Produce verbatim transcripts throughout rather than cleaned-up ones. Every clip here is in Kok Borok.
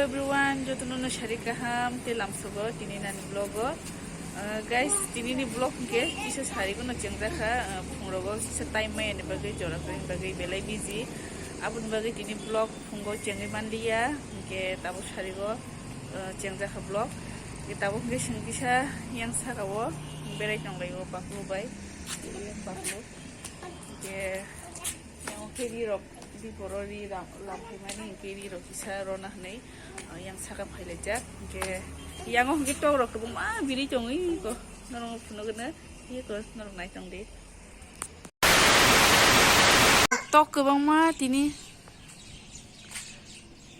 Everyone, jotono no sari kaham te lamsogo tini nani vlog o. Uh, guys, tini ni vlog hwnkhe kisa sari bono chengjakha, uh, phungrogo kisa time maya ni bagwi, jora kwrwini bagwi belai busy. Aboni bagwi tini vlog phungo chengwi manliya, hwnkhe tabuk sarigo, uh, chengjakha vlog. Hwnkhe tabuk hwnkhe chwng kisa yang saka o berai tonglaio paklu bai, yang paklu. Hwnkhe yang khe ri rok. Biporo ri lam, lam phaimani hwnkhe ri rok kisa rona hwnwi, ah, yang saka phailaijak. Hwnkhe yango hwnkhe tok rok kwbangma birwi tongwi ko norok phunukgwno, iko norok naitongdi. Tok kwbangma tini.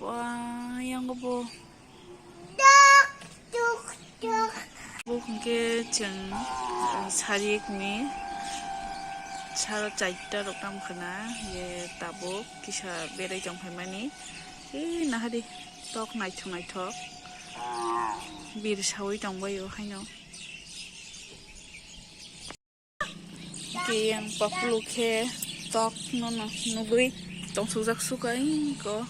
Wa, yango bo. Bo hwnkhe chwng, uh, sarikni saro charta rok tamo khwna, ye tabuk kisa berai tongphaimani. E nahadi tok naithok naithok bir sawi tongbaio haino. Khe yang paklu khe tok no no nugwi tongsukjak suka ko.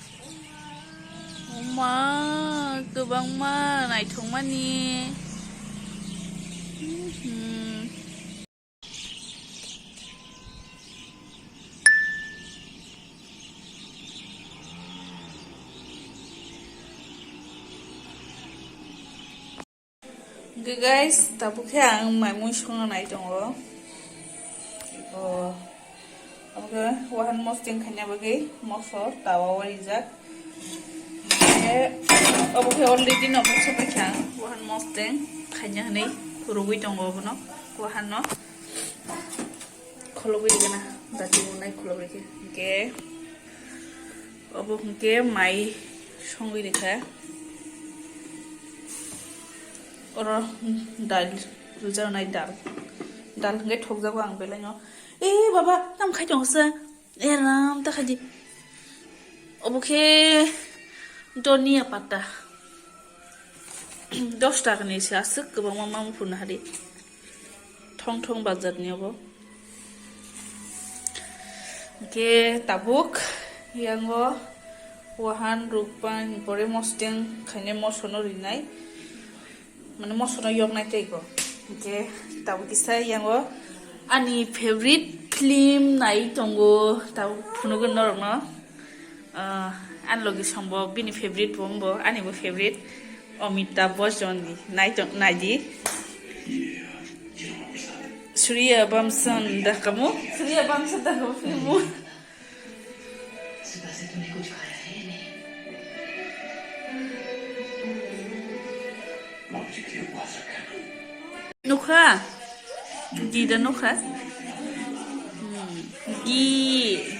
Oma, kwbangma naithokmani. Mhm. Hwnkhe guys, tabuk khe ang mai mui songna nai tongo. O, abo khe wahan mosting khaina bagwi moso tawa o rijak. Hwnkhe obo khe already no moksa paikha ang wahan mosting khaina hwnwi rwgwi tongo obono wahan no. Kholobwi rwgana dati mwnai kholobwi khe. Hwnkhe obo hwnkhe mai songwi rwkha. Oro dal rwjaknai dal. Dal hwnkhe thokjago ang belai no. E baba, tamo khai tongo sa? E ram ta khaidi. Obo khe donia pata. Dos taka ni se aswk kwbangma ma muphurno hadi. Thong thong bazar ni obo. Hwnkhe tabuk yango wahan rukpan pore mosteng khaine mosono rinai. Mane mosono yoknai tei ko. Hwnkhe tabuk kisa yango ani favorite film nai tongo, tabuk phunugwi norokno. Ah, ani logi songbo bini favorite bo wngbo, ani bo favorite Amitabh Bachchan ni. Nai tong, nai di. Surya Vamshan da kamu? Surya Vamshan da kamu film mo? Nukha? Di da nukha? Hmm. Di,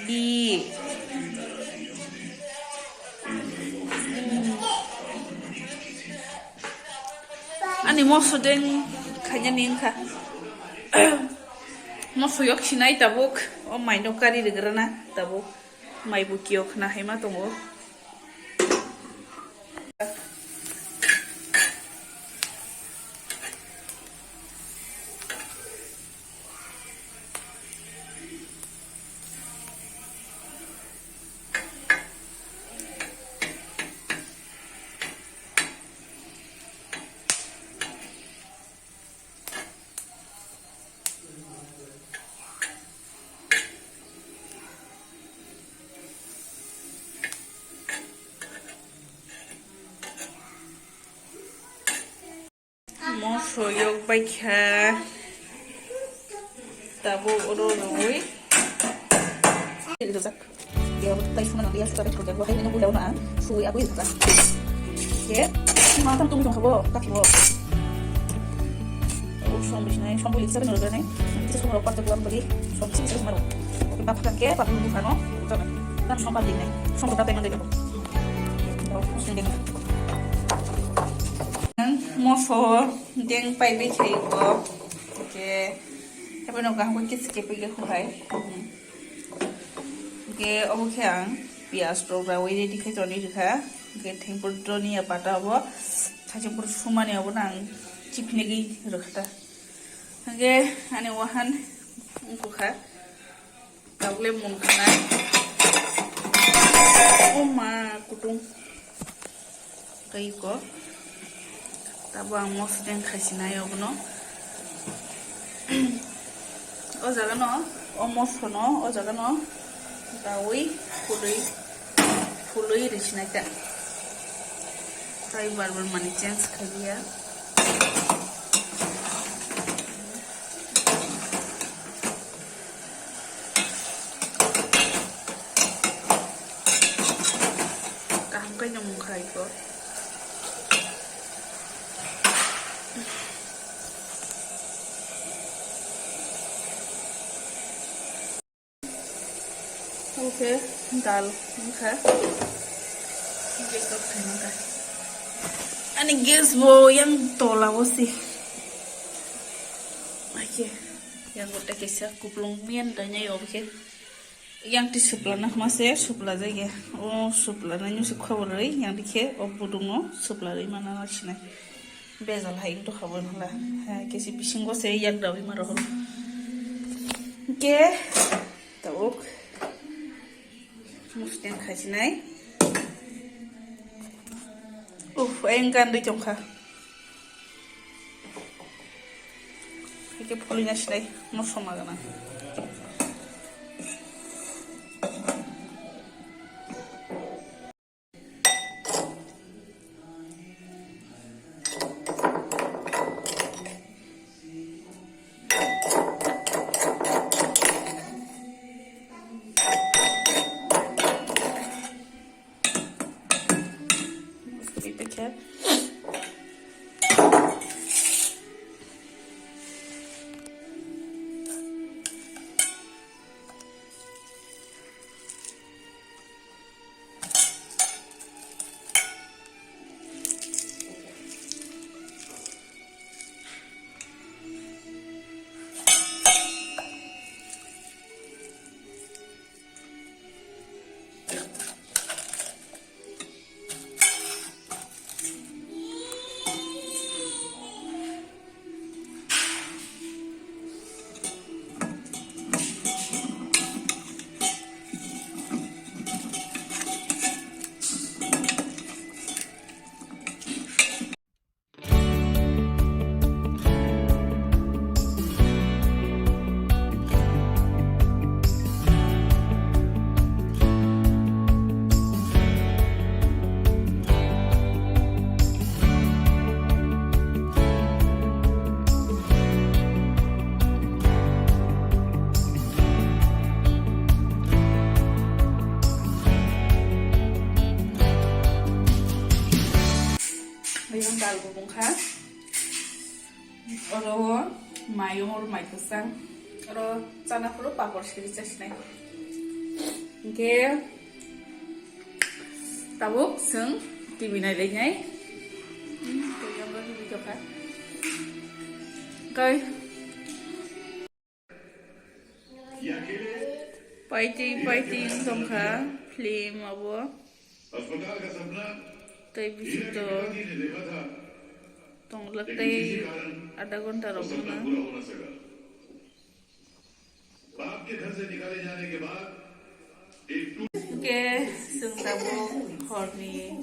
di. Hmm. Ani moso deng khaina ni wngkha. Moso yok sinai tabuk. O mai no kari rwgrana tabuk. Mai bo kiyok khna hai ma tongo. Moso yok bai kha. Tabuk oro rwui. Rijak. Dia tai suna nanti ya suka betul jago. Hai ini boleh na. Sui aku itu kan. Ke. Makan tung tung kabo. Kaki bo. Tabuk som bisnai. Som boleh bisa benar benar. Kita semua lepas jago lagi. Som sih bisa semua. Oke, pakai ke pakai dulu kan. Kan som pakai nih. Som berapa yang ada? Moso deng pai bai khai ko. Oke. Tapi no gaham ko kis ke pai ko hai. Hwnkhe obo khe ang piyaj rok raui ready khai tonwi rwkha. Hwnkhe thengpor donia pata obo khaisa por sumani obo nang chiphinigwi rwkha ta. Hwnkhe ani wahan wngkha tabukle munkha na. O ma kutung. Tei ko tabo ang mosodeng khaisinai obono. O jaga no, o moso no, o jaga no dawi phulwi, phulwi risinai ta. Tai bar bar mani change khaiya. Kaham khe nyomung khlai ko. Oke, dal wngkha. Gas off khaimangkha. Ani gas bo yang tola o si. Oke, yang gota kisa kuplung mian danya yo oke. Yang ti suplana hma se supla jaiya. O suplana nyu se khobor rwi yang dikhe o budung no supla rwi mana na sinai. Bejal hai wng tongkha bo wngla. Ha, kesi bisingo se yak dawi ma rohor. Ke tabuk musteng khaisinai. Uf, ayang gandui tongkha. Hake phulina sinai, no soma gana. Ayang dal bo wngkha. Oro o mayung, oro mai kwchang. Oro chana phuru papor siri chasinai. Hingke tabuk chwng T V nailainai. Hmm, tei yang bo hibi tongkha. Kai. Paiti, paiti wng tongkha film abo. Tei bising to tonglak tei adha ghonta rok wngna. Hingke chwng tabuk horni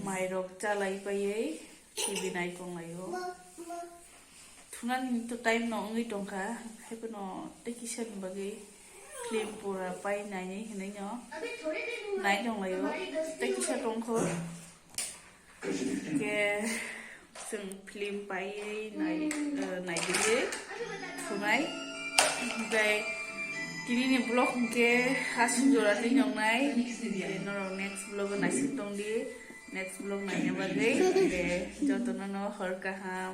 mairok chalai paiwi T V nai tonglaio. Thunani to time no wngwi tongkha, haiphano tei kisa ni bagwi film pura pai nainai hinwi no nai tonglaio, tei kisa tongkho. Hingke chwng film paiwi nai, eh, naigwi thunai. Hingke tini ni vlog hingke hasing jora twi nongnai. Hingke norok next vlog o naising tongdi. Next vlog naina bagwi, hingke jotono no hor kaham.